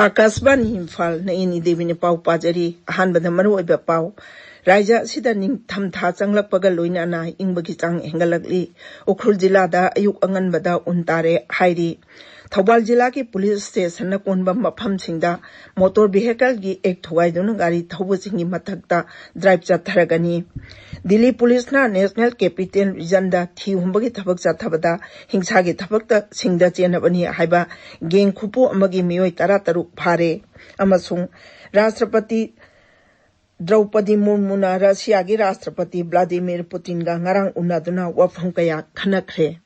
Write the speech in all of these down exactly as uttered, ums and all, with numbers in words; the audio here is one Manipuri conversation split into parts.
ꯑꯥꯀꯥꯁꯕꯥꯅꯤ ꯏꯝꯐꯥꯜ, ꯅꯌꯤꯅꯤ ꯗꯦꯕꯤꯅ ꯄꯥꯎ ꯄꯥꯖꯔꯤ꯫ ꯑꯍꯥꯟꯕꯗ ꯃꯔꯨꯑꯣꯏꯕ ꯄꯥꯎ꯫ ꯔꯥꯏꯖ꯭ꯌ ꯑꯁꯤꯗ ꯅꯤꯡꯊꯝꯊꯥ ꯆꯪꯂꯛꯄꯒ ꯂꯣꯏꯅꯅ ꯏꯪꯕꯒꯤ ꯆꯥꯡ ꯍꯦꯟꯒꯠꯂꯛꯂꯤ꯫ ꯎꯈ꯭ꯔꯨꯜ ꯖꯤꯂꯥꯗ ꯑꯌꯨꯛ ꯑꯉꯟꯕꯗ ꯎꯟ ꯇꯥꯔꯦ ꯍꯥꯏꯔꯤ꯫ ꯊꯧꯕꯥꯜ ꯖꯤꯂꯥꯒꯤ ꯄꯨꯂꯤꯁ ꯁ꯭ꯇꯦꯁꯟꯅ ꯀꯣꯟꯕ ꯃꯐꯝꯁꯤꯡꯗ ꯃꯣꯇꯣꯔ ꯚꯤꯍꯤꯀꯜꯒꯤ ꯑꯦꯛ ꯊꯨꯒꯥꯏꯗꯨꯅ ꯒꯥꯔꯤ ꯊꯧꯕꯁꯤꯡꯒꯤ ꯃꯊꯛꯇ ꯗ꯭ꯔꯥꯏꯚ ꯆꯠꯊꯔꯒꯅꯤ꯫ ꯗꯤꯜꯂꯤ ꯄꯨꯂꯤꯁꯅ ꯅꯦꯁꯅꯦꯜ ꯀꯦꯄꯤꯇꯦꯜ ꯔꯤꯖꯟꯗ ꯊꯤ ꯍꯨꯝꯕꯒꯤ ꯊꯕꯛ ꯆꯠꯊꯕꯗ ꯍꯤꯡꯁꯥꯒꯤ ꯊꯕꯛꯇꯁꯤꯡꯗ ꯆꯦꯟꯅꯕꯅꯤ ꯍꯥꯏꯕ ꯒꯦꯡ ꯈꯨꯄꯨ ꯑꯃꯒꯤ ꯃꯤꯑꯣꯏ ꯇꯔꯥ ꯇꯔꯨꯛ ꯐꯥꯔꯦ꯫ ꯑꯃꯁꯨꯡ ꯔꯥꯁꯇ꯭ꯔꯄꯇꯤ ꯗ꯭ꯔꯧꯄꯗꯤ ꯃꯨꯔꯃꯨꯅ ꯔꯁꯤꯌꯥꯒꯤ ꯔꯥꯁꯇ꯭ꯔꯄꯇꯤ ꯚ꯭ꯂꯥꯗꯤꯃꯤꯔ ꯄꯨꯇꯤꯟꯒ ꯉꯔꯥꯡ ꯎꯅꯗꯨꯅ ꯋꯥꯐꯝ ꯀꯌꯥ ꯈꯟꯅꯈ꯭ꯔꯦ꯫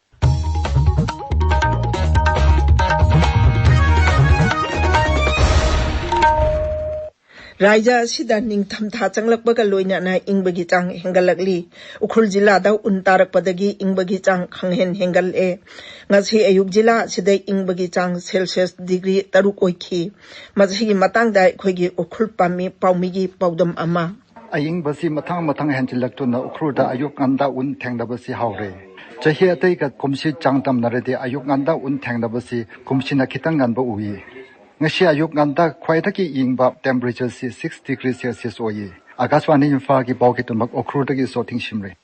ꯔꯥꯏꯖ꯭ꯌ ꯑꯁꯤꯗ ꯅꯤꯡꯊꯝꯊꯥ ꯆꯪꯂꯛꯄꯒ ꯂꯣꯏꯅꯅ ꯏꯪꯕꯒꯤ ꯆꯥꯡ ꯍꯦꯟꯒꯠꯂꯛꯂꯤ꯫ ꯎꯈ꯭ꯔꯨꯜ ꯖꯤꯂꯥꯗ ꯎꯟ ꯇꯥꯔꯛꯄꯗꯒꯤ ꯏꯪꯕꯒꯤ ꯆꯥꯡ ꯈꯪꯍꯦꯟ ꯍꯦꯟꯒꯠꯂꯦ꯫ ꯉꯁꯤ ꯑꯌꯨꯛ ꯖꯤꯂꯥ ꯑꯁꯤꯗ ꯏꯪꯕꯒꯤ ꯆꯥꯡ ꯁꯦꯜꯁꯤꯌꯁ ꯗꯤꯒ꯭ꯔꯤ ꯇꯔꯨꯛ ꯑꯣꯏꯈꯤ꯫ ꯃꯁꯤꯒꯤ ꯃꯇꯥꯡꯗ ꯑꯩꯈꯣꯏꯒꯤ ꯎꯈ꯭ꯔꯨꯜ ꯄꯥꯝꯃꯤ ꯄꯥꯎꯃꯤꯒꯤ ꯄꯥꯎꯗꯝ ꯑꯃ꯫ ꯑꯏꯪꯕꯁꯤ ꯃꯊꯪ ꯃꯊꯪ ꯍꯦꯟꯖꯤꯜꯂꯛꯇꯨꯅ ꯎꯈ꯭ꯔꯨꯜꯗ ꯑꯌꯨꯛ ꯉꯟꯇꯥ ꯎꯟ ꯊꯦꯡꯅꯕꯁꯤ ꯍꯧꯔꯦ꯫ ꯆꯍꯤ ꯑꯇꯩꯒ ꯀꯨꯝꯁꯤ ꯆꯥꯡꯗꯝꯅꯔꯗꯤ ꯑꯌꯨꯛ ꯉꯟꯇꯥ ꯎꯟ ꯊꯦꯡꯅꯕꯁꯤ ꯀꯨꯝꯁꯤꯅ ꯈꯤꯇꯪ ꯉꯟꯕ ꯎꯏ꯫ ꯉꯁꯤ ꯑꯌꯨꯛ ꯉꯟꯇꯥ ꯈ꯭ꯋꯥꯏꯗꯒꯤ ꯏꯪꯕ ꯇꯦꯝꯄꯔꯦꯆꯔꯁꯤ ꯁꯤꯛꯁ ꯗꯤꯒ꯭ꯔꯤ ꯁꯦꯜꯁꯤꯌꯁ ꯑꯣꯏꯌꯦ꯫ ꯑꯀꯥꯁꯕꯥꯅꯤ ꯏꯝꯐꯥꯜꯒꯤ ꯄꯥꯎꯒꯤꯗꯃꯛ ꯎꯈ꯭ꯔꯨꯜꯗꯒꯤ ꯁꯣꯊꯤꯡ ꯁꯤꯝꯔꯦ꯫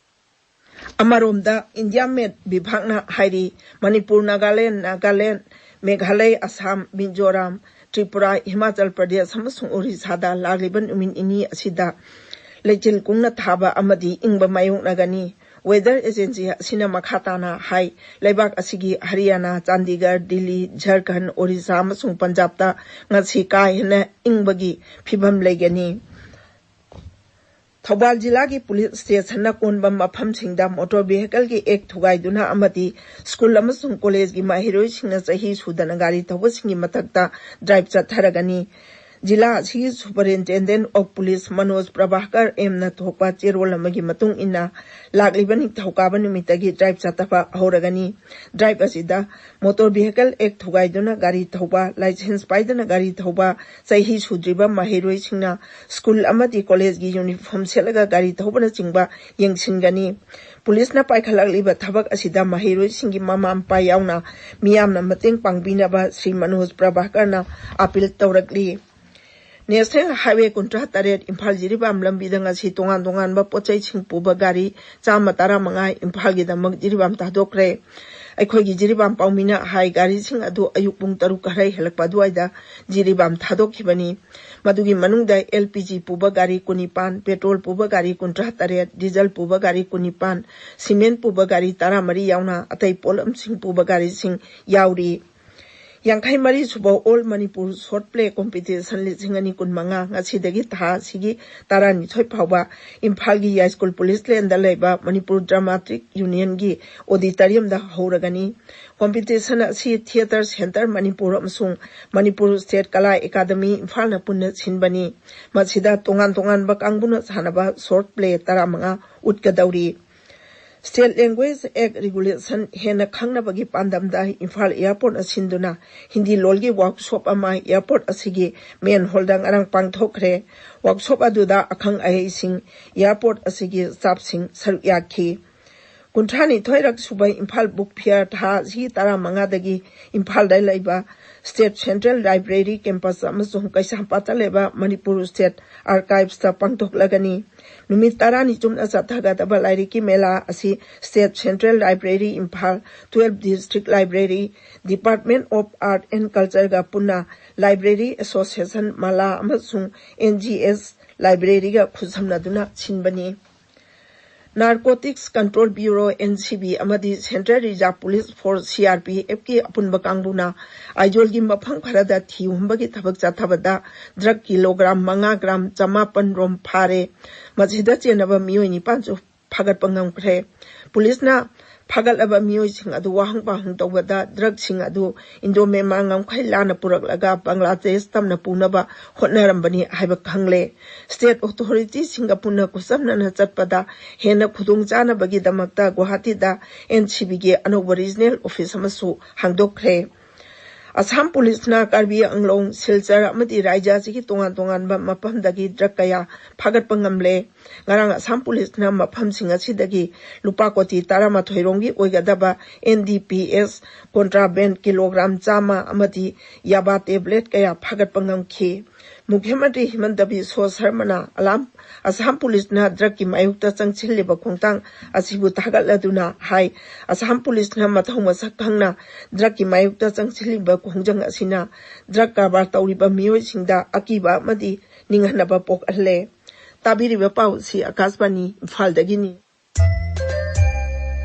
ꯑꯃꯔꯣꯝꯗ ꯏꯟꯗꯤꯌꯥ ꯃꯦꯠ ꯕꯤꯚꯥꯒꯅ ꯍꯥꯏꯔꯤ, ꯃꯅꯤꯄꯨꯔ, ꯅꯥꯒꯥꯂꯦꯟ, ꯅꯥꯒꯥꯂꯦꯟ, ꯃꯦꯘꯥꯂꯌ, ꯑꯁꯥꯝ, ꯃꯤꯖꯣꯔꯥꯝ, ꯇ꯭ꯔꯤꯄꯨꯔꯥ, ꯍꯤꯃꯥꯆꯜ ꯄ꯭ꯔꯗꯦꯁ ꯑꯃꯁꯨꯡ ꯑꯣꯔꯤꯁꯥꯗ ꯂꯥꯛꯂꯤꯕ ꯅꯨꯃꯤꯠ ꯅꯤꯅꯤ ꯑꯁꯤꯗ ꯂꯩꯆꯤꯜ ꯀꯨꯡꯅ ꯊꯥꯕ ꯑꯃꯗꯤ ꯏꯪꯕ ꯃꯥꯌꯣꯛꯅꯒꯅꯤ꯫ ꯋꯦꯗꯔ ꯑꯦꯖꯦꯟꯁꯤ ꯑꯁꯤꯅ ꯃꯈꯥ ꯇꯥꯅ ꯍꯥꯏ, ꯂꯩꯕꯥꯛ ꯑꯁꯤꯒꯤ ꯍꯔꯤꯌꯥꯅꯥ, ꯆꯥꯟꯗꯤꯒꯔ, ꯗꯤꯜꯂꯤ, ꯖꯔꯈꯟ, ꯑꯣꯔꯤꯁꯥ ꯑꯃꯁꯨꯡ ꯄꯟꯖꯥꯕꯇ ꯉꯁꯤ ꯀꯥ ꯍꯦꯟꯅ ꯏꯪꯕꯒꯤ ꯐꯤꯕꯝ ꯂꯩꯒꯅꯤ꯫ ꯊꯧꯕꯥꯜ ꯖꯤꯂꯥꯒꯤ ꯄꯨꯂꯤꯁ ꯁ꯭ꯇꯦꯁꯟꯅ ꯀꯣꯟꯕ ꯃꯐꯝꯁꯤꯡꯗ ꯃꯣꯇꯣꯔ ꯚꯤꯍꯤꯀꯜꯒꯤ ꯑꯦꯛ ꯊꯨꯒꯥꯏꯗꯨꯅ ꯑꯃꯗꯤ ꯁ꯭ꯀꯨꯜ ꯑꯃꯁꯨꯡ ꯀꯣꯂꯦꯖꯒꯤ ꯃꯍꯩꯔꯣꯏꯁꯤꯡꯅ ꯆꯍꯤ ꯁꯨꯗꯅ ꯒꯥꯔꯤ ꯊꯧꯕꯁꯤꯡꯒꯤ ꯃꯊꯛꯇ ꯗ꯭ꯔꯥꯏꯚ ꯆꯠꯊꯔꯒꯅꯤ꯫ ꯖꯤꯂꯥ ꯑꯁꯤꯒꯤ Superintendent of Police Manoj Prabhakar ꯑꯦꯝꯅ ꯊꯣꯛꯄ ꯆꯦꯔꯣꯜ ꯑꯃꯒꯤ ꯃꯇꯨꯡ ꯏꯟꯅ, ꯂꯥꯛꯂꯤꯕ ꯅꯤꯡꯊꯧꯀꯥꯕ ꯅꯨꯃꯤꯠꯇꯒꯤ ꯗ꯭ꯔꯥꯏꯕ ꯆꯠꯊꯕ ꯍꯧꯔꯒꯅꯤ꯫ ꯗ꯭ꯔꯥꯏꯕ ꯑꯁꯤꯗ Motor Vehicle Act ꯊꯨꯒꯥꯏꯗꯨꯅ ꯒꯥꯔꯤ ꯊꯧꯕ, ꯂꯥꯏꯁꯦꯟꯁ ꯄꯥꯏꯗꯅ ꯒꯥꯔꯤ ꯊꯧꯕ, ꯆꯍꯤ ꯁꯨꯗ꯭ꯔꯤꯕ ꯃꯍꯩꯔꯣꯏꯁꯤꯡꯅ ꯁ꯭ꯀꯨꯜ ꯑꯃꯗꯤ ꯀꯣꯂꯦꯖꯒꯤ ꯌꯨꯅꯤꯐꯣꯔꯝ ꯁꯦꯠꯂꯒ ꯒꯥꯔꯤ ꯊꯧꯕꯅꯆꯤꯡꯕ ꯌꯦꯡꯁꯤꯟꯒꯅꯤ꯫ ꯄꯨꯂꯤꯁꯅ ꯄꯥꯏꯈꯠꯂꯛꯂꯤꯕ ꯊꯕꯛ ꯑꯁꯤꯗ ꯃꯍꯩꯔꯣꯏꯁꯤꯡꯒꯤ ꯃꯃꯥ ꯃꯄꯥ ꯌꯥꯎꯅ ꯃꯤꯌꯥꯝꯅ ꯃꯇꯦꯡ ꯄꯥꯡꯕꯤꯅꯕ Shri Manoj ꯄ꯭ꯔꯚꯥꯀꯔꯅ appeal ꯇꯧꯔꯛꯂꯤ꯫ National Highway ꯀꯨꯟꯊ꯭ꯔꯥ ꯇꯔꯦꯠ ꯏꯝꯐꯥꯜ ꯖꯤꯔꯤꯕꯥꯝ ꯂꯝꯕꯤꯗ ꯉꯁꯤ ꯇꯣꯉꯥꯟ ꯇꯣꯉꯥꯟꯕ ꯄꯣꯠꯆꯩꯁꯤꯡ ꯄꯨꯕ ꯒꯥꯔꯤ ꯆꯥꯝꯃ ꯇꯔꯥ ꯃꯉꯥ ꯏꯝꯐꯥꯜꯒꯤꯗꯃꯛ ꯖꯤꯔꯤꯕꯥꯝ ꯊꯥꯗꯣꯛꯈ꯭ꯔꯦ꯫ ꯑꯩꯈꯣꯏꯒꯤ ꯖꯤꯔꯤꯕꯥꯝ ꯄꯥꯎꯃꯤꯅ ꯍꯥꯏ, ꯒꯥꯔꯤꯁꯤꯡ ꯑꯗꯨ ꯑꯌꯨꯛ ꯄꯨꯡ ꯇꯔꯨꯛ ꯈꯔ ꯍꯦꯜꯂꯛꯄ ꯑꯗꯨꯋꯥꯏꯗ ꯖꯤꯔꯤꯕꯥꯝ ꯊꯥꯗꯣꯛꯈꯤꯕꯅꯤ꯫ ꯃꯗꯨꯒꯤ ꯃꯅꯨꯡꯗ L P G ꯄꯨꯕ ꯒꯥꯔꯤ ꯀꯨꯟꯅꯤꯄꯥꯟ, ꯄꯦꯇ꯭ꯔꯣꯜ ꯄꯨꯕ ꯒꯥꯔꯤ ꯀꯨꯟꯊ꯭ꯔꯥ ꯇꯔꯦꯠ, ꯗꯤꯖꯜ ꯄꯨꯕ ꯒꯥꯔꯤ ꯀꯨꯟꯅꯤꯄꯥꯟ, ꯁꯤꯃꯦꯟ ꯄꯨꯕ ꯒꯥꯔꯤ ꯇꯔꯥꯃꯔꯤ ꯌꯥꯎꯅ ꯑꯇꯩ ꯄꯣꯠꯂꯝꯁꯤꯡ ꯄꯨꯕ ꯒꯥꯔꯤꯁꯤꯡ ꯌꯥꯎꯔꯤ꯫ ꯌꯥꯡꯈꯩ ꯃꯔꯤ ꯁꯨꯕ All Manipur Short Play Competition ꯂꯤꯁꯤꯡ ꯑꯅꯤ ꯀꯨꯟꯃꯉꯥ ꯉꯁꯤꯗꯒꯤ ꯊꯥ ꯑꯁꯤꯒꯤ ꯇꯔꯥꯅꯤꯊꯣꯏ ꯐꯥꯎꯕ ꯏꯝꯐꯥꯜꯒꯤ ꯌꯥꯏꯁ꯭ꯀꯨꯜ ꯄꯨꯂꯤꯁ ꯂꯦꯟꯗ ꯂꯩꯕ ꯃꯅꯤꯄꯨꯔ ꯗ꯭ꯔꯃꯥꯇꯤꯛ ꯌꯨꯅꯤꯌꯟꯒꯤ ꯑꯣꯗꯤꯇꯣꯔꯤꯌꯝꯗ ꯍꯧꯔꯒꯅꯤ꯫ Competition ꯑꯁꯤ Theatre Centre ꯃꯅꯤꯄꯨꯔ ꯑꯃꯁꯨꯡ ꯃꯅꯤꯄꯨꯔ ꯁ꯭ꯇꯦꯠ ꯀꯂꯥ ꯑꯦꯀꯥꯗꯃꯤ ꯏꯝꯐꯥꯜꯅ ꯄꯨꯟꯅ ꯁꯤꯟꯕꯅꯤ꯫ ꯃꯁꯤꯗ ꯇꯣꯉꯥꯟ ꯇꯣꯉꯥꯟꯕ ꯀꯥꯡꯕꯨꯅ ꯁꯥꯟꯅꯕ ꯁꯣꯔꯠ ꯄ꯭ꯂꯦ ꯇꯔꯥꯃꯉꯥ ꯎꯠꯀꯗꯧꯔꯤ꯫ State Language Act Regulation ꯍꯦꯟꯅ ꯈꯪꯅꯕꯒꯤ ꯄꯥꯟꯗꯝꯗ ꯏꯝꯐꯥꯜ ꯑꯦꯌꯥꯔꯄꯣꯔꯠꯅ ꯁꯤꯟꯗꯨꯅ ꯍꯤꯟꯗꯤ ꯂꯣꯜꯒꯤ ꯋꯥꯔꯛꯁꯣꯞ ꯑꯃ ꯑꯦꯌꯥꯔꯄꯣꯔꯠ ꯑꯁꯤꯒꯤ ꯃꯦꯟ ꯍꯣꯜꯗ ꯉꯔꯥꯡ ꯄꯥꯡꯊꯣꯛꯈ꯭ꯔꯦ꯫ ꯋꯥꯔꯛꯁꯣꯞ ꯑꯗꯨꯗ ꯑꯈꯪ ꯑꯍꯩꯁꯤꯡ, ꯑꯦꯌꯥꯔꯄꯣꯔꯠ ꯑꯁꯤꯒꯤ ꯁ꯭ꯇꯥꯐꯁꯤꯡ ꯁꯔꯨꯛ ꯌꯥꯈꯤ꯫ ꯀꯨꯟꯊ꯭ꯔꯥꯅꯤꯊꯣꯏꯔꯛ ꯁꯨꯕ ꯏꯝꯐꯥꯜ ꯕꯨꯛ ꯐꯤꯌꯔ ꯊꯥ ꯑꯁꯤ ꯇꯔꯥꯃꯉꯥꯗꯒꯤ ꯏꯝꯐꯥꯜꯗ ꯂꯩꯕ ꯁ꯭ꯇꯦꯠ ꯁꯦꯟꯇ꯭ꯔꯦꯜ ꯂꯥꯏꯕ꯭ꯔꯦꯔꯤ ꯀꯦꯝꯄꯁ ꯑꯃꯁꯨꯡ ꯀꯩꯁꯥꯝꯄꯥꯠꯇ ꯂꯩꯕ ꯃꯅꯤꯄꯨꯔ ꯁ꯭ꯇꯦꯠ ꯑꯥꯔꯀꯥꯏꯚꯁꯇ ꯄꯥꯡꯊꯣꯛꯂꯒꯅꯤ꯫ ꯅꯨꯃꯤꯠ ꯇꯔꯥꯅꯤ ꯆꯨꯞꯅ ꯆꯠꯊꯒꯗꯕ ꯂꯥꯏꯔꯤꯛꯀꯤ ꯃꯦꯂꯥ ꯑꯁꯤ state central library Imphal, twelve district library, Department of Art and Cultureꯒ ꯄꯨꯟꯅ ꯂꯥꯏꯕ꯭ꯔꯦꯔꯤ ꯑꯦꯁꯣꯁꯤꯌꯦꯁꯟ, ꯃꯂꯥ ꯑꯃꯁꯨꯡ N G S ꯂꯥꯏꯕ꯭ꯔꯦꯔꯤꯒ ꯈꯨꯠꯁꯝꯅꯗꯨꯅ ꯁꯤꯟꯕꯅꯤ꯫ Narcotics Control Bureau, N C B, ꯑꯃꯗꯤ Central Reserve Police Force, C R P Fꯀꯤ ꯑꯄꯨꯟꯕ ꯀꯥꯡꯕꯨꯅ ꯑꯥꯏꯖꯣꯜꯒꯤ ꯃꯐꯝ ꯈꯔꯗ ꯊꯤ ꯍꯨꯝꯕꯒꯤ ꯊꯕꯛ ꯆꯠꯊꯕꯗ ꯗ꯭ꯔꯒ ꯀꯤꯂꯣꯒ꯭ꯔꯥꯝ ꯃꯉꯥ ꯒ꯭ꯔꯥꯝ ꯆꯃꯥꯄꯟ ꯔꯣꯝ ꯐꯥꯔꯦ꯫ ꯃꯁꯤꯗ ꯆꯦꯟꯅꯕ ꯃꯤꯑꯣꯏ ꯅꯤꯄꯥꯟꯁꯨ ꯐꯥꯒꯠꯄ ꯉꯝꯈ꯭ꯔꯦ꯫ ꯄꯨꯂꯤꯁꯅ ꯐꯥꯒꯠꯂꯕ ꯃꯤꯑꯣꯏꯁꯤꯡ ꯑꯗꯨ ꯋꯥꯍꯪ ꯄꯥꯎꯍꯪ ꯇꯧꯕꯗ ꯗ꯭ꯔꯒꯁꯤꯡ ꯑꯗꯨ ꯏꯟꯗꯣ ꯃꯦꯟꯃꯥꯔ ꯉꯝꯈꯩ ꯂꯥꯟꯅ ꯄꯨꯔꯛꯂꯒ ꯕꯪꯒ꯭ꯂꯥꯗꯦꯁ ꯇꯝꯅ ꯄꯨꯅꯕ ꯍꯣꯠꯅꯔꯝꯕꯅꯤ ꯍꯥꯏꯕ ꯈꯪꯂꯦ꯫ ꯁ꯭ꯇꯦꯠ ꯑꯣꯊꯣꯔꯤꯇꯤꯁꯤꯡꯒ ꯄꯨꯟꯅ ꯈꯨꯠꯁꯝꯅꯅ ꯆꯠꯄꯗ ꯍꯦꯟꯅ ꯈꯨꯗꯣꯡ ꯆꯥꯅꯕꯒꯤꯗꯃꯛꯇ ꯒꯨꯋꯥꯍꯥꯇꯤꯗ ꯑꯦꯟ ꯁꯤ ꯕꯤꯒꯤ ꯑꯅꯧꯕ ꯔꯤꯖꯅꯦꯜ ꯑꯣꯐꯤꯁ ꯑꯃꯁꯨ ꯍꯥꯡꯗꯣꯛꯈ꯭ꯔꯦ꯫ ꯑꯁꯥꯝ ꯄꯨꯂꯤꯁꯅ ꯀꯥꯔꯕꯤ ꯑꯪꯂꯣꯡ, ꯁꯤꯜꯆꯔ ꯑꯃꯗꯤ ꯔꯥꯏꯖ꯭ꯌ ꯑꯁꯤꯒꯤ ꯇꯣꯉꯥꯟ ꯇꯣꯉꯥꯟꯕ ꯃꯐꯝꯗꯒꯤ ꯗ꯭ꯔꯒ ꯀꯌꯥ ꯐꯥꯒꯠꯄ ꯉꯝꯂꯦ꯫ ꯉꯔꯥꯡ ꯑꯁꯥꯝ ꯄꯨꯂꯤꯁꯅ ꯃꯐꯝꯁꯤꯡ ꯑꯁꯤꯗꯒꯤ ꯂꯨꯄꯥ ꯀꯣꯇꯤ ꯇꯔꯥꯃꯥꯊꯣꯏ ꯔꯣꯝꯒꯤ ꯑꯣꯏꯒꯗꯕ N D P S ꯀꯣꯟꯇ꯭ꯔꯥꯕꯦꯟ kilogram ꯆꯥꯝꯃ ꯑꯃꯗꯤ ꯌꯥꯕꯥ ꯇꯦꯕ꯭ꯂꯦꯠ ꯀꯌꯥ ꯐꯥꯒꯠꯄ ꯉꯝꯈꯤ꯫ ꯃꯨꯈ꯭ꯌ ꯃꯟꯇ꯭ꯔꯤ ꯍꯤꯃꯟꯇ ꯕꯤꯁ꯭ꯋ ꯁꯔꯃꯅ ꯑꯂꯥꯝ ꯑꯁꯥꯝ ꯄꯨꯂꯤꯁꯅ ꯗ꯭ꯔꯒꯀꯤ ꯃꯥꯌꯣꯛꯇ ꯆꯪꯁꯤꯜꯂꯤꯕ ꯈꯣꯡꯊꯥꯡ ꯑꯁꯤꯕꯨ ꯊꯥꯒꯠꯂꯗꯨꯅ ꯍꯥꯏ, ꯑꯁꯥꯝ ꯄꯨꯂꯤꯁꯅ ꯃꯊꯧ ꯃꯁꯛ ꯈꯪꯅ ꯗ꯭ꯔꯒꯀꯤ ꯃꯥꯌꯣꯛꯇ ꯆꯪꯁꯤꯜꯂꯤꯕ ꯈꯣꯡꯖꯪ ꯑꯁꯤꯅ ꯗ꯭ꯔꯒ ꯀꯔꯕꯥꯔ ꯇꯧꯔꯤꯕ ꯃꯤꯑꯣꯏꯁꯤꯡꯗ ꯑꯀꯤꯕ ꯑꯃꯗꯤ ꯅꯤꯡꯍꯟꯅꯕ ꯄꯣꯛꯍꯜꯂꯦ꯫ ꯇꯥꯕꯤꯔꯤꯕ ꯄꯥꯎ ꯑꯁꯤ ꯑꯀꯥꯁꯕꯥꯅꯤ ꯏꯝꯐꯥꯜꯗꯒꯤꯅꯤ꯫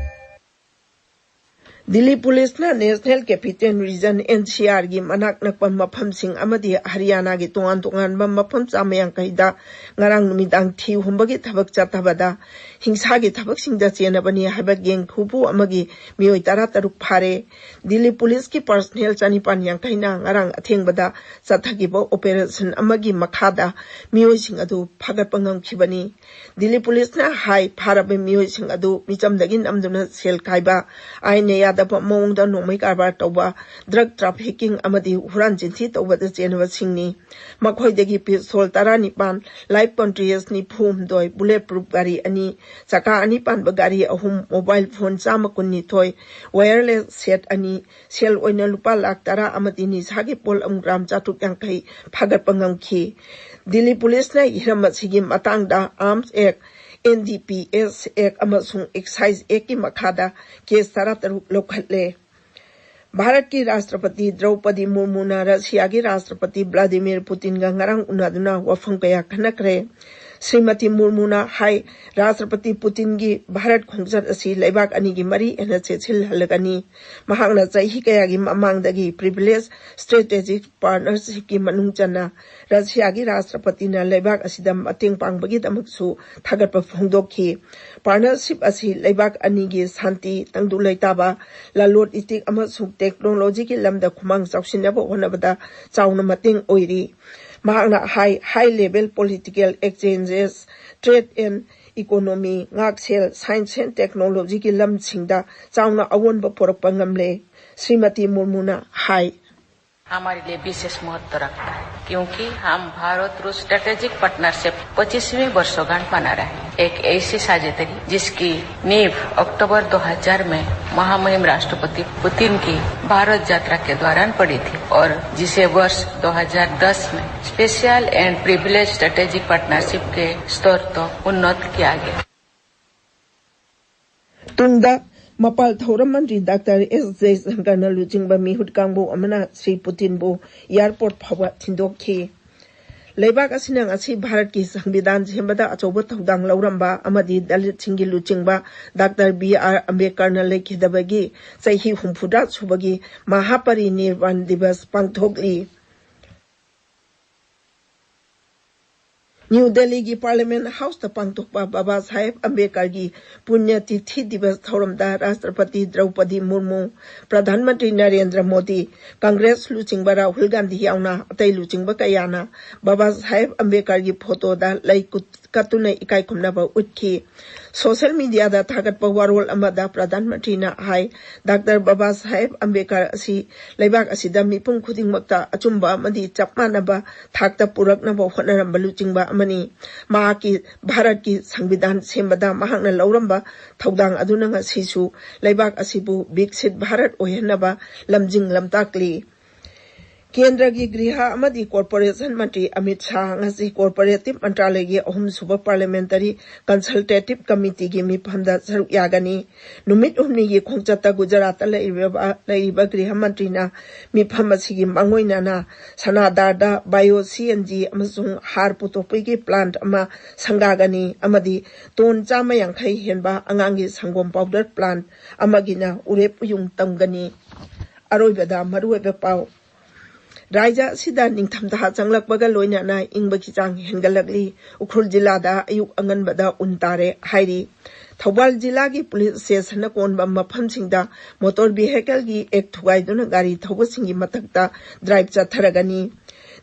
ꯗꯤꯜꯂꯤ ꯄꯨꯂꯤꯁꯅ national capital region, N C ꯑꯥꯔꯒꯤ ꯃꯅꯥꯛ ꯅꯛꯄ ꯃꯐꯝꯁꯤꯡ ꯑꯃꯗꯤ ꯍꯔꯤꯌꯥꯅꯥꯒꯤ ꯇꯣꯉꯥꯟ ꯇꯣꯉꯥꯟꯕ ꯃꯐꯝ ꯆꯥꯝꯃ ꯌꯥꯡꯈꯩꯗ ꯉꯔꯥꯡ ꯅꯨꯃꯤꯗꯥꯡ ꯊꯤ ꯍꯨꯝꯕꯒꯤ ꯊꯕꯛ ꯆꯠꯊꯕꯗ ꯍꯤꯡꯁꯥꯒꯤ ꯊꯕꯛꯁꯤꯡꯗ ꯆꯦꯟꯅꯕꯅꯤ ꯍꯥꯏꯕ ꯒꯦꯡ ꯐꯨꯕꯨ ꯑꯃꯒꯤ ꯃꯤꯑꯣꯏ ꯇꯔꯥ ꯇꯔꯨꯛ ꯐꯥꯔꯦ꯫ ꯗꯤꯜꯂꯤ ꯄꯨꯂꯤꯁꯀꯤ ꯄꯔꯁꯅꯦꯜ ꯆꯅꯤꯄꯥꯟ ꯌꯥꯡꯈꯩꯅ ꯉꯔꯥꯡ ꯑꯊꯦꯡꯕꯗ ꯆꯠꯊꯈꯤꯕ ꯑꯣꯄꯔꯦꯁꯟ ꯑꯃꯒꯤ ꯃꯈꯥꯗ ꯃꯤꯑꯣꯏꯁꯤꯡ ꯑꯗꯨ ꯐꯥꯒꯠꯄ ꯉꯝꯈꯤꯕꯅꯤ꯫ ꯗꯤꯜꯂꯤ ꯄꯨꯂꯤꯁꯅ ꯍꯥꯏ, ꯐꯥꯔꯕ ꯃꯤꯑꯣꯏꯁꯤꯡ ꯑꯗꯨ ꯃꯤꯆꯝꯗꯒꯤ ꯅꯝꯗꯨꯅ ꯁꯦꯜ ꯈꯥꯏꯕ, ꯑꯥꯏꯟꯅ ꯌꯥꯗꯕ ꯃꯑꯣꯡꯗ ꯅꯣꯡꯃꯩ ꯀꯔꯕꯥꯔ ꯇꯧꯕ, ꯗ꯭ꯔꯒ ꯇ꯭ꯔꯥꯐꯤꯀꯤꯡ ꯑꯃꯗꯤ ꯍꯨꯔꯥꯟ ꯆꯤꯟꯊꯤ ꯇꯧꯕꯗ ꯆꯦꯟꯅꯕꯁꯤꯡꯅꯤ꯫ ꯃꯈꯣꯏꯗꯒꯤ ꯄꯤꯁꯇꯣꯜ ꯇꯔꯥꯅꯤꯄꯥꯟ, ꯂꯥꯏꯐ ꯀꯥꯔꯇ꯭ꯔꯤꯖ ꯅꯤꯐꯨ ꯍꯨꯝꯗꯣꯏ, ꯕꯨꯂꯦꯠ ꯄ꯭ꯔꯨꯐ ꯒꯥꯔꯤ ꯑꯅꯤ, ꯆꯀꯥ ꯑꯅꯤ ꯄꯥꯟꯕ ꯒꯥꯔꯤ ꯑꯍꯨꯝ, ꯃꯣꯕꯥꯏꯜ ꯐꯣꯟ ꯆꯥꯝꯃ ꯀꯨꯟꯅꯤꯊꯣꯏ, ꯋꯥꯌꯔꯂꯦꯁ ꯁꯦꯠ ꯑꯅꯤ, ꯁꯦꯜ ꯑꯣꯏꯅ ꯂꯨꯄꯥ ꯂꯥꯈ ꯇꯔꯥ ꯑꯃꯗꯤ ꯅꯤꯁꯥꯒꯤ ꯄꯣꯠꯂꯝ ꯒ꯭ꯔꯥꯝ ꯆꯥꯇ꯭ꯔꯨꯛ ꯌꯥꯡꯈꯩ ꯐꯥꯒꯠꯄ ꯉꯝꯈꯤ꯫ ꯗꯤꯜꯂꯤ ꯄꯨꯂꯤꯁꯅ ꯍꯤꯔꯝ ꯑꯁꯤꯒꯤ ꯃꯇꯥꯡꯗ ꯑꯥꯔꯝꯁ ꯑꯦꯛ, ꯑꯦꯟ ꯗꯤ ꯄꯤ ꯑꯦꯁ ꯑꯦꯛ ꯑꯃꯁꯨꯡ ꯑꯦꯛꯁꯥꯏꯖ ꯑꯦꯛꯀꯤ ꯃꯈꯥꯗ ꯀꯦꯁ ꯇꯔꯥ ꯇꯔꯨꯛ ꯂꯧꯈꯠꯂꯦ꯫ ꯚꯥꯔꯠꯀꯤ ꯔꯥꯁꯇ꯭ꯔꯄꯇꯤ ꯗ꯭ꯔꯧꯄꯗꯤ ꯃꯨꯔꯃꯨꯅ ꯔꯁꯤꯌꯥꯒꯤ ꯔꯥꯁꯇ꯭ꯔꯄꯇꯤ ꯚ꯭ꯂꯥꯗꯤꯃꯤꯔ ꯄꯨꯇꯤꯟꯒ ꯉꯔꯥꯡ ꯎꯅꯗꯨꯅ ꯋꯥꯐꯝ ꯀꯌꯥ ꯈꯟꯅꯈ꯭ꯔꯦ꯫ ꯁ꯭ꯔꯤꯃꯇꯤ ꯃꯨꯔꯃꯨꯅ ꯍꯥꯏ, ꯔꯥꯁꯇ꯭ꯔꯄꯇꯤ ꯄꯨꯇꯤꯟꯒꯤ ꯚꯥꯔꯠ ꯈꯣꯡꯆꯠ ꯑꯁꯤ ꯂꯩꯕꯥꯛ ꯑꯅꯤꯒꯤ ꯃꯔꯤ ꯍꯦꯟꯅ ꯆꯦꯠꯁꯤꯜꯍꯜꯂꯒꯅꯤ꯫ ꯃꯍꯥꯛꯅ ꯆꯍꯤ ꯀꯌꯥꯒꯤ ꯃꯃꯥꯡꯗꯒꯤ privileged strategic partnershipꯀꯤ ꯃꯅꯨꯡ ꯆꯟꯅ ꯔꯁꯤꯌꯥꯒꯤ ꯔꯥꯁꯇ꯭ꯔꯄꯇꯤꯅ ꯂꯩꯕꯥꯛ ꯑꯁꯤꯗ ꯃꯇꯦꯡ ꯄꯥꯡꯕꯒꯤꯗꯃꯛꯁꯨ ꯊꯥꯒꯠꯄ ꯐꯣꯡꯗꯣꯛꯈꯤ꯫ Partnership ꯑꯁꯤ ꯂꯩꯕꯥꯛ ꯑꯅꯤꯒꯤ ꯁꯥꯟꯇꯤ, ꯇꯪꯗꯨ ꯂꯩꯇꯥꯕ, ꯂꯂꯣꯟ ꯏꯇꯤꯛ ꯑꯃꯁꯨꯡ technologyꯒꯤ ꯂꯝꯗ ꯈꯨꯃꯥꯡ ꯆꯥꯎꯁꯤꯟꯅꯕ ꯍꯣꯠꯅꯕꯗ ꯆꯥꯎꯅ ꯃꯇꯦꯡ ꯑꯣꯏꯔꯤ꯫ ꯃꯍꯥꯛꯅ ꯍꯥꯏ, high level political exchanges, trade and economy, ꯉꯥꯛꯁꯦꯜ, science and technologyꯒꯤ ꯂꯝꯁꯤꯡꯗ ꯆꯥꯎꯅ ꯑꯑꯣꯟꯕ ꯄꯨꯔꯛꯄ ꯉꯝꯂꯦ꯫ ꯁ꯭ꯔꯤꯃꯇꯤ ꯃꯨꯔꯃꯨꯅ ꯍꯥꯏ꯫ हमारे लिए विशेष महत्व रखता है, क्योंकि हम भारत रूस स्ट्रेटेजिक पार्टनरशिप पच्चीसवीं वर्षगांठ मना रहे हैं। एक ऐसी साझेदारी जिसकी नींव अक्टूबर दो हज़ार में महामहिम राष्ट्रपति पुतिन की भारत यात्रा के दौरान पड़ी थी और जिसे वर्ष दो हज़ार दस में special and privilege strategic partnership के स्तर तक उन्नत किया गया। ꯇꯨꯡꯗ ꯃꯄꯥꯜ ꯊꯧꯔꯝ ꯃꯟꯇ꯭ꯔꯤ ꯗꯥꯛꯇꯔ ꯑꯦꯁ ꯖꯌꯁꯪꯀꯔꯅ ꯂꯨꯆꯤꯡꯕ ꯃꯤꯍꯨꯠ ꯀꯥꯡꯕꯨ ꯑꯃꯅ ꯁ꯭ꯔꯤ ꯄꯨꯇꯤꯟꯕꯨ ꯑꯦꯌꯔꯄꯣꯔꯠ ꯐꯥꯎꯕ ꯊꯤꯟꯗꯣꯛꯈꯤ꯫ ꯂꯩꯕꯥꯛ ꯑꯁꯤꯅ ꯉꯁꯤ ꯚꯥꯔꯠꯀꯤ ꯁꯪꯕꯤꯙꯥꯟ ꯁꯦꯝꯕꯗ ꯑꯆꯧꯕ ꯊꯧꯗꯥꯡ ꯂꯧꯔꯝꯕ ꯑꯃꯗꯤ ꯗꯂꯤꯠꯁꯤꯡꯒꯤ ꯂꯨꯆꯤꯡꯕ ꯗꯥꯛꯇꯔ ꯕꯤ ꯑꯥꯔ ꯑꯝꯕꯦꯗꯀꯔꯅ ꯂꯩꯈꯤꯗꯕꯒꯤ ꯆꯍꯤ ꯍꯨꯝꯐꯨꯇꯔꯥ ꯁꯨꯕꯒꯤ ꯃꯍꯥꯄꯔꯤꯅꯤꯔꯕꯥꯟ ꯗꯤꯕꯁ ꯄꯥꯡꯊꯣꯛꯂꯤ꯫ ꯅ꯭ꯌꯨ ꯗꯦꯜꯂꯤꯒꯤ ꯄꯥꯔꯂꯤꯌꯥꯃꯦꯟꯠ ꯍꯥꯎꯁꯇ ꯄꯥꯡꯊꯣꯛꯄ ꯕꯕꯥ ꯁꯥꯍꯦꯕ ꯑꯝꯕꯦꯗꯀꯔꯒꯤ ꯄꯨꯅ꯭ꯌ ꯇꯤꯊꯤ ꯗꯤꯕꯁ ꯊꯧꯔꯝꯗ ꯔꯥꯁꯇ꯭ꯔꯄꯇꯤ ꯗ꯭ꯔꯧꯄꯗꯤ ꯃꯨꯔꯃꯨ, ꯄ꯭ꯔꯙꯥꯟ ꯃꯟꯇ꯭ꯔꯤ ꯅꯔꯦꯟꯗ꯭ꯔ ꯃꯣꯗꯤ, ꯀꯪꯒ꯭ꯔꯦꯁ ꯂꯨꯆꯤꯡꯕ ꯔꯥꯍꯨꯜ ꯒꯥꯟꯙꯤ ꯌꯥꯎꯅ ꯑꯇꯩ ꯂꯨꯆꯤꯡꯕ ꯀꯌꯥꯅ ꯕꯕꯥ ꯁꯥꯍꯦꯕ ꯑꯝꯕꯦꯗꯀꯔꯒꯤ ꯐꯣꯇꯣꯗ ꯂꯩ ꯀꯨꯠ-, ꯀꯠꯇꯨꯅ ꯏꯀꯥꯏ ꯈꯨꯝꯅꯕ ꯎꯠꯈꯤ꯫ ꯁꯣꯁꯤꯌꯦꯜ ꯃꯤꯗꯤꯌꯥꯗ ꯊꯥꯒꯠꯄ ꯋꯥꯔꯣꯜ ꯑꯃꯗ ꯄ꯭ꯔꯙꯥꯟ ꯃꯟꯇ꯭ꯔꯤꯅ ꯍꯥꯏ, ꯗꯥꯛꯇꯔ ꯕꯕꯥ ꯁꯥꯍꯦꯕ ꯑꯝꯕꯦꯗꯀꯔ ꯑꯁꯤ ꯂꯩꯕꯥꯛ ꯑꯁꯤꯗ ꯃꯤꯄꯨꯝ ꯈꯨꯗꯤꯡꯃꯛꯇ ꯑꯆꯨꯝꯕ ꯑꯃꯗꯤ ꯆꯞ ꯃꯥꯟꯅꯕ ꯊꯥꯛꯇ ꯄꯨꯔꯛꯅꯕ ꯍꯣꯠꯅꯔꯝꯕ ꯂꯨꯆꯤꯡꯕ ꯑꯃꯅꯤ꯫ ꯃꯍꯥꯛꯀꯤ ꯚꯥꯔꯠꯀꯤ ꯁꯪꯕꯤꯙꯥꯟ ꯁꯦꯝꯕꯗ ꯃꯍꯥꯛꯅ ꯂꯧꯔꯝꯕ ꯊꯧꯗꯥꯡ ꯑꯗꯨꯅ ꯉꯁꯤꯁꯨ ꯂꯩꯕꯥꯛ ꯑꯁꯤꯕꯨ ꯕꯤꯛꯁꯤꯠ ꯚꯥꯔꯠ ꯑꯣꯏꯍꯟꯅꯕ ꯂꯝꯖꯤꯡ ꯂꯝꯇꯥꯛꯂꯤ꯫ ꯀꯦꯟꯗ꯭ꯔꯒꯤ ꯒ꯭ꯔꯤꯍ ꯑꯃꯗꯤ ꯀꯣꯔꯄꯣꯔꯦꯁꯟ ꯃꯟꯇ꯭ꯔꯤ ꯑꯃꯤꯠ ꯁꯥꯍ ꯉꯁꯤ ꯀꯣꯔꯄꯣꯔꯦꯇꯤꯚ ꯃꯟꯇ꯭ꯔꯥꯂꯌꯒꯤ ꯑꯍꯨꯝꯁꯨꯕ ꯄꯥꯔꯂꯤꯌꯥꯃꯦꯟꯇꯔꯤ ꯀꯟꯁꯜꯇꯦꯇꯤꯚ ꯀꯃꯤꯇꯤꯒꯤ ꯃꯤꯐꯝꯗ ꯁꯔꯨꯛ ꯌꯥꯒꯅꯤ꯫ ꯅꯨꯃꯤꯠ ꯍꯨꯝꯅꯤꯒꯤ ꯈꯣꯡꯆꯠꯇ ꯒꯨꯖꯔꯥꯠꯇ ꯂꯩꯔꯤꯕ, ꯂꯩꯔꯤꯕ ꯒ꯭ꯔꯤꯍ ꯃꯟꯇ꯭ꯔꯤꯅ ꯃꯤꯐꯝ ꯑꯁꯤꯒꯤ ꯃꯥꯡꯑꯣꯏꯅꯅ ꯁꯅꯥꯗꯥꯔꯗ ꯕꯥꯏꯑꯣ ꯁꯤ ꯑꯦꯟ ꯖꯤ ꯑꯃꯁꯨꯡ ꯍꯥꯔ ꯄꯨꯊꯣꯛꯄꯒꯤ ꯄ꯭ꯂꯥꯟꯠ ꯑꯃ ꯁꯪꯒꯥꯒꯅꯤ ꯑꯃꯗꯤ ꯇꯣꯟ ꯆꯥꯝꯃ ꯌꯥꯡꯈꯩ ꯍꯦꯟꯕ ꯑꯉꯥꯡꯒꯤ ꯁꯪꯒꯣꯝ ꯄꯥꯎꯗꯔ ꯄ꯭ꯂꯥꯟꯠ ꯑꯃꯒꯤꯅ ꯎꯔꯦꯞ ꯎꯌꯨꯡ ꯇꯝꯒꯅꯤ꯫ ꯑꯔꯣꯏꯕꯗ ꯃꯔꯨꯑꯣꯏꯕ ꯄꯥꯎ꯫ ꯔꯥꯖ꯭ꯌ ꯑꯁꯤꯗ ꯅꯤꯡꯊꯝꯊꯥ ꯆꯪꯂꯛꯄꯒ ꯂꯣꯏꯅꯅ ꯏꯪꯕꯒꯤ ꯆꯥꯡ ꯍꯦꯟꯒꯠꯂꯛꯂꯤ꯫ ꯎꯈ꯭ꯔꯨꯜ ꯖꯤꯂꯥꯗ ꯑꯌꯨꯛ ꯑꯉꯟꯕꯗ ꯎꯟ ꯇꯥꯔꯦ ꯍꯥꯏꯔꯤ꯫ ꯊꯧꯕꯥꯜ ꯖꯤꯂꯥꯒꯤ ꯄꯨꯂꯤꯁ ꯁ꯭ꯇꯦꯁꯟꯅ ꯀꯣꯟꯕ ꯃꯐꯝꯁꯤꯡꯗ ꯃꯣꯇꯣꯔ ꯚꯤꯍꯤꯀꯜꯒꯤ ꯑꯦꯛ ꯊꯨꯒꯥꯏꯗꯨꯅ ꯒꯥꯔꯤ ꯊꯧꯕꯁꯤꯡꯒꯤ ꯃꯊꯛꯇ ꯗ꯭ꯔꯥꯏꯚ ꯆꯠꯊꯔꯒꯅꯤ꯫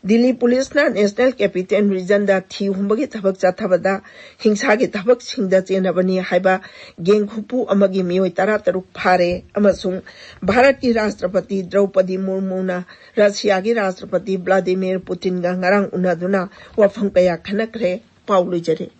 ꯗꯤꯜꯂꯤ ꯄꯨꯂꯤꯁꯅ ꯅꯦꯁꯅꯦꯜ ꯀꯦꯄꯤꯇꯦꯜ ꯔꯤꯖꯟꯗ ꯊꯤ ꯍꯨꯝꯕꯒꯤ ꯊꯕꯛ ꯆꯠꯊꯕꯗ ꯍꯤꯡꯁꯥꯒꯤ ꯊꯕꯛꯁꯤꯡꯗ ꯆꯦꯟꯅꯕꯅꯤ ꯍꯥꯏꯕ ꯒꯦꯡ ꯈꯨꯄꯨ ꯑꯃꯒꯤ ꯃꯤꯑꯣꯏ ꯇꯔꯥꯇꯔꯨꯛ ꯐꯥꯔꯦ ꯑꯃꯁꯨꯡ ꯚꯥꯔꯠꯀꯤ ꯔꯥꯁꯇ꯭ꯔꯄꯇꯤ ꯗ꯭ꯔꯧꯄꯗꯤ ꯃꯨꯔꯃꯨꯅ ꯔꯁꯤꯌꯥꯒꯤ ꯔꯥꯁꯇ꯭ꯔꯄꯇꯤ ꯚ꯭ꯂꯥꯗꯤꯃꯤꯔ ꯄꯨꯇꯤꯟꯒ ꯉꯔꯥꯡ ꯎꯅꯗꯨꯅ ꯋꯥꯐꯝ ꯀꯌꯥ ꯈꯟꯅꯈ꯭ꯔꯦ꯫ ꯄꯥꯎ ꯂꯣꯏꯖꯔꯦ꯫